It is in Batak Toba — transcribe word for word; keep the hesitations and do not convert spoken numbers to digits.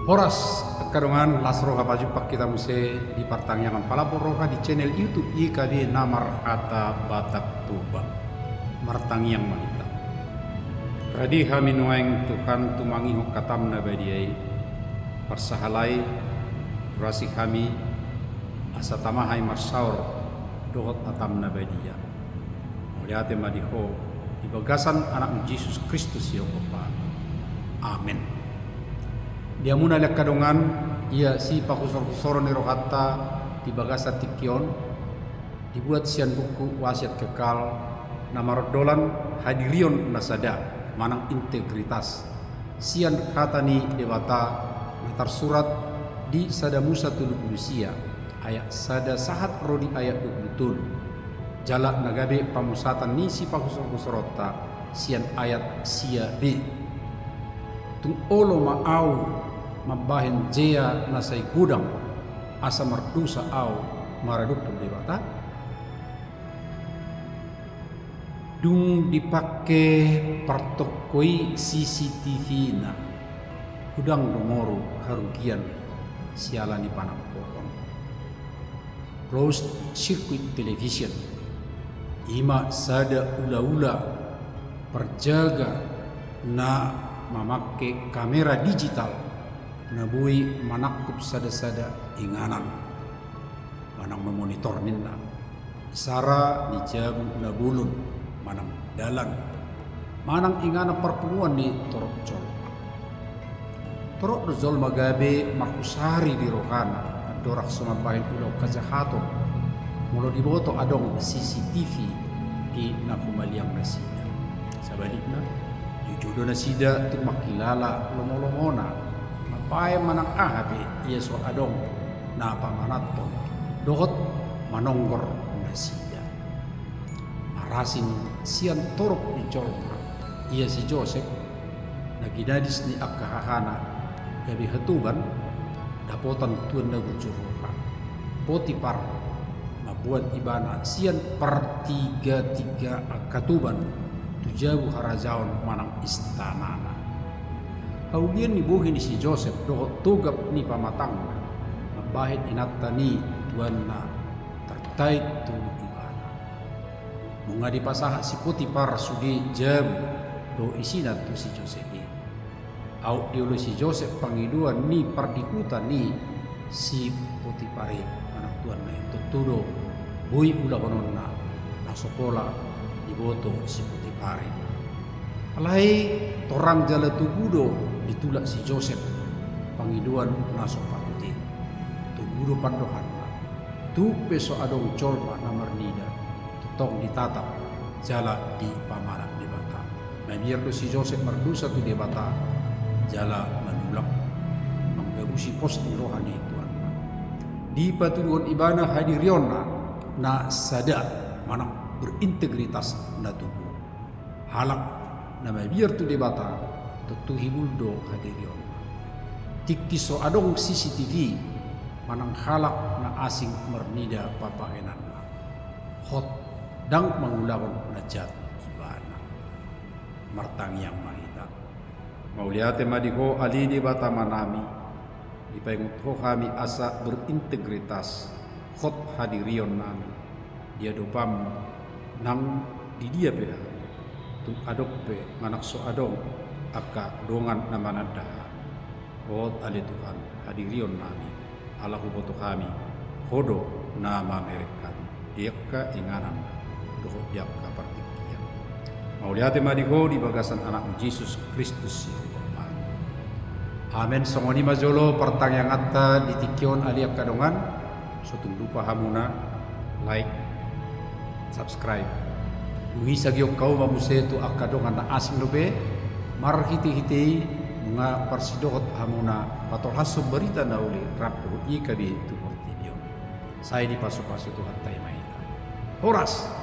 Horas, angka dongan, las roha pajumpang hita muse di partangiangan Palambok Roha di channel YouTube Y K B na marhata Batak Toba. Martangiang ma hita. Rade hami nuaeng, Tuhan, tumangihon hataM na badia i, parsahalai, durasi hami, asa tama hami marsaor dohot hataM na badia. Mauliate ma di Ho, di bagasan AnakMu Jesus Kristus sihompa hami. Amen. Di hamuna ale angka dongan, ia sipahusor-husoron ni rohanta di bagasan tingki on, dibuat sian buku Wasiat Kekal, na marondolan hadirion na sada, manang integritas, sian hata ni Debata na tarsurat di Sada Musa tolu pulu sia, ayat sada sahat ro di ayat dua pulu tolu. Jala na gabe pamusatan ni sipahusor-husoronta sian ayat sia B. Tung olo ma ahu mambahen jea na sai godang, asa mardosa ahu maradophon Debata? Dung dipangke partongko i C C T V-na, godang do moru harugian siala ni panangkohon. Closed circuit television, i ma sada ula-ula parjaga na mamangke kamera digital na boi manangkup sada-sada inganan manang mamonitor ninna, sara ni jabu na bolon manang dalan manang inganan parpunguan ni torop jolma. Torop do jolma gabe marhusari di rohana andorang so mambahen ulaon hajahaton, molo diboto adong C C T V di na humaliang nasida. Sabalikna, jujur do nasida tung mangkilala lomo-lomona, mambahen manang aha pe ia so adong na pamananhon dohot manonggor nasida. Marasing sian torop ni jolma, ia si Josep, na ginadis ni angka hahana gabe hatoban, dapotan tuan na gunjur roha, Potipar, mamboan ibana sian partiga-tiga angka toban tu jabu harajaon manang istanana. Haulian ni bohi ni si Josep dohot togap ni pamatangna mambahen inanta ni tuanna tartait tu ibana. Nunga dipasahat si Potipar sude jabu dohot isina tu si Josep i. Aut dioloi si Josep pangidoan ni pardihuta ni si Potipar i, manang tuanna i. Tontu do boi ulahononna na so pola diboto si Potipar i. Alai torang jala togu do ditulak si Josep pangidoan na so patut i. Togu do pandohanna. Tung pe so adong jolma na marnida, tongtong ditatap jala dipamanat Debata. Mabiar do si Josep mardosa tu Debata jala manulak, manggabusi pos ni roha ni tuanna. Dipatuduhon ibana hadirionna na sada manang berintegritas na tubu. Halak na mabiar tu Debata, tontu hibul do hadirionna. Tingki so adong C C T V, manang halak na asing marnida papahenanna, hot ndang mangulahon na jat ibana. Martangiang ma hita. Mauliate ma di Ho ale Debata Amanami, dipaingot Ho hami asa berintegritas, hot hadirionnami di adopanMu, nang di dia pe hami, tung adong pe manang so adong angka dongan na mananda hami. Hot ale Tuhan, hadirionnami, ala huboto hami Ho do na mamereng hami di angka inganan dohot di angka partingkian. Mauliate ma di Ho di bagasan AnakMu Jesus Kristus sihompa hami. Amen. Songon i ma jolo partangianganta di tingki on ale angka dongan. So tung lupa hamuna like, subscribe. Dung i sagihon hamu ma muse tu angka dongan na asing dope, marhitehite i nunga parsidohot hamuna patolhashon barita na uli rap dohot Y K B tu portibi on. Sai dipasupasu Tuhanta i ma hita. Horas.